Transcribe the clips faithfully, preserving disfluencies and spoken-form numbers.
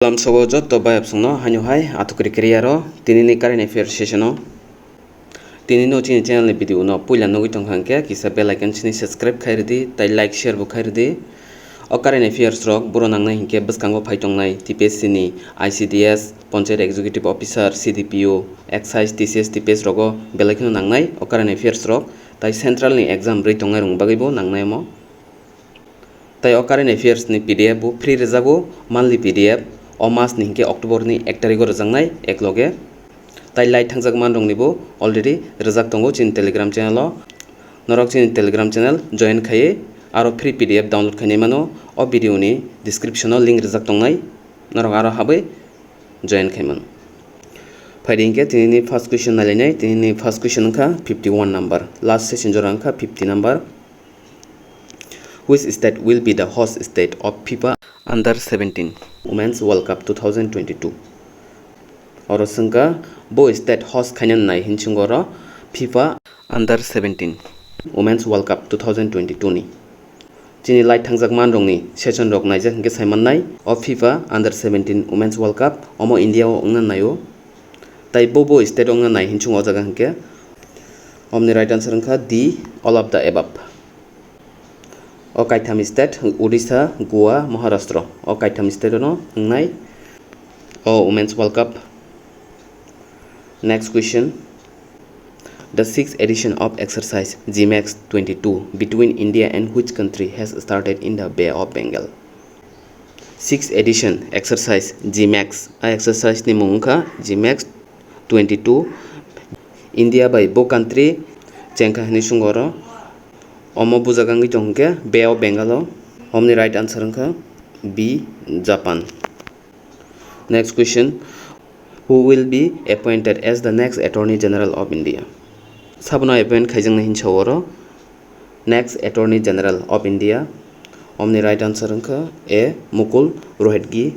Lamsogo joto bayapsongno haino hai athukri kiriaro tinini current affair session o. Tinino chini channel ni video no puila nugwi tongkha hwnkhe kisa bell icon sini subscribe khai rwdi, tai like share bo khai rwdi. O current affairs rok boro nangnai hinkhe bwskango phai tongnai T P S C ni I C D S, Panchayat Executive Officer, C D P O, Excise, T C S, T P S rogo belai kheno nangnai o current affairs rok, tai central ni exam rwi tongnai rokni bagwi bo nangnai omo. Tai o current affairs ni P D F bo free rwjago, monthly P D F o mas ni hinkhe October ni ek tarikh o rwjaknai ekloge. Tai lai thangjak man rokni bo already rwjak tongo chini Telegram channel o. Norok chini Telegram channel join khaiwi aro free P D F download khainai mano. O video ni description o link rwjak tongnai, norok aro habwi join khai mano. Phaidi hinkhe tinini first question nailainai, tinini first question wngkha fifty one number, last session jora wngkha fifty number. Which state will be the host state of FIFA Under seventeen Women's World Cup two thousand twenty-two? Oro swngkha, bo state host khaina nai hinchungo oro FIFA Under seventeen Women's World Cup two thousand twenty-two ni. Chini lai thangjak man rokni session rok naijak hinkhe sai mannai, o FIFA Under seventeen Women's World Cup omo India o wngna naio. Tai bo bo state wngna nai hinchungo o jaga hinkhe. Omni right answer wngkha D, all of the above. O kaitham state, Odisha, Goa, Maharashtra. O kaitham state no wngnai o Women's World Cup. Next question. The sixth edition of exercise G max twenty-two between India and which country has started in the Bay of Bengal? Sixth edition exercise G max. A exercise ni mung wngkha G max twenty-two. India bai bo country chengkha hinwi swngo oro. Omo bujak wngwi tong hwnkhe Bay of Bengal o. Omni right answer wngkha B, Japan. Next question. Who will be appointed as the next Attorney General of India? Sabono appoint khaijaknai hinsa oro next Attorney General of India. Omni right answer wngkha A, Mukul Rohatgi.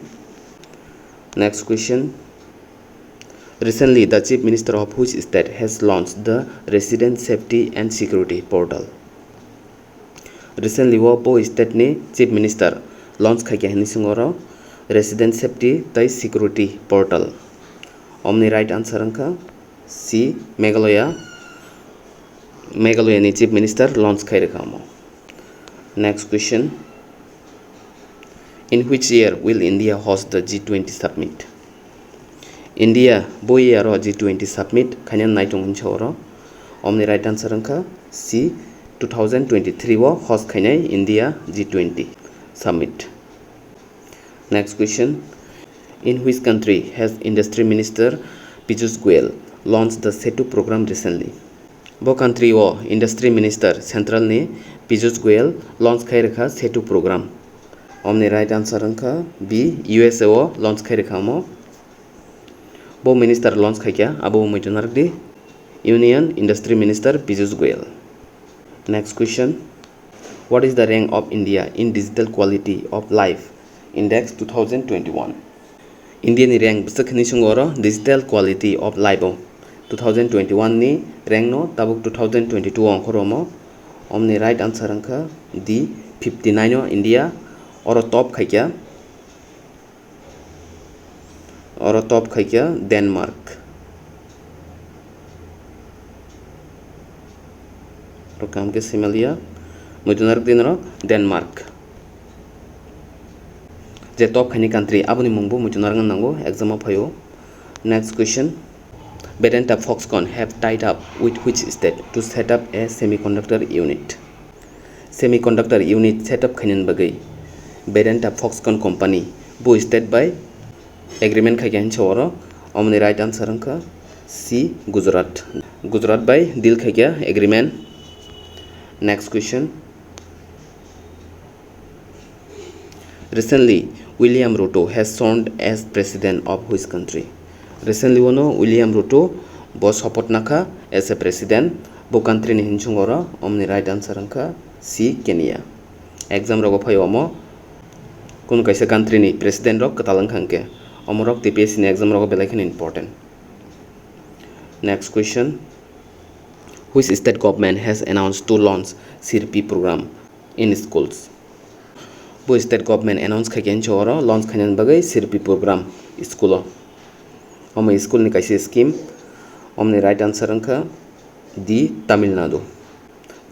Next question. Recently, the Chief Minister of which state has launched the Resident Safety and Security Portal? Recently o bo state ni Chief Minister launch khaikha hinwi swngo oro Resident Safety tai Security Portal. Omni right answer wngkha C, Meghalaya. Meghalaya ni Chief Minister launch khai rwkha omo. Next question. In which year will India host the G twenty summit? India bo year o G twenty summit khaina nai tong hinsa oro. Omni right answer wngkha C, two thousand twenty-three o host khainai India G twenty summit. Next question. In which country has Industry Minister Piyush Goyal launched the Setu program recently? Bo country o Industry Minister central ni Piyush Goyal launch khai rwkha Setu program. Omni right answer wngkha B, U S A o launch khai rwkha omo. Bo minister launch khaikha, abo bo muitu narwkdi, Union Industry Minister Piyush Goyal. Next question. What is the rank of India in Digital Quality of Life Index two thousand twenty-one? India ni rank bwswk hinwi swngo oro Digital Quality of Life o two thousand twenty-one ni rank no tabuk two thousand twenty-two o ongkhor omo. Omni right answer wngkha D, fifty nine o India oro top khaikha. Oro top khaikha Denmark. Oro kaham khe similia. Muitu narwk din oro Denmark. Je top khaini country, aboni mungbo muitu narwk nango, exam o phaio. Next question. Vedanta Foxconn have tied up with which state to set up a semiconductor unit? Semiconductor unit set up khainani bagwi Vedanta Foxconn company bo state bai agreement khaikha hinsa oro. Omoni right answer wngkha C, Gujarat. Gujarat bai deal khaikha agreement. Next question. Recently, William Ruto has sworn as president of which country? Recently, ono William Ruto bo support nakha as a president, bo country ni hinsung oro, omni right answer wngkha C, Kenya. Exam rogo phai omo, kunu kaisa country ni president rok kwtal wngkha hwnkhe, omorok T P S C ni exam rogo belai kheno important. Next question. Which state government has announced to launch Sirpi program in schools? Bo state government announce khaikhe hinso oro launch khainani bagwi sirpi program school o. Omo school ni kaisa scheme, omoni right answer wngkha D, Tamil Nadu.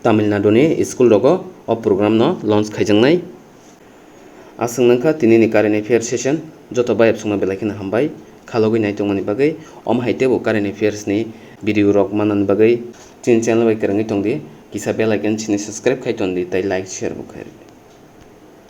Tamil Nadu ni school rogo o program no launch khaijaknai. Aswk nangkha tini ni current affair session, joto bayap songno belai kheno hambai, khalogwi naitongmani bagwi, omo hai teibo current affairs ni video rok manani bagwi chini channel bai kwrwngwi tongdi, kisa bell icon chini subscribe khai tondi tei like share bo khai.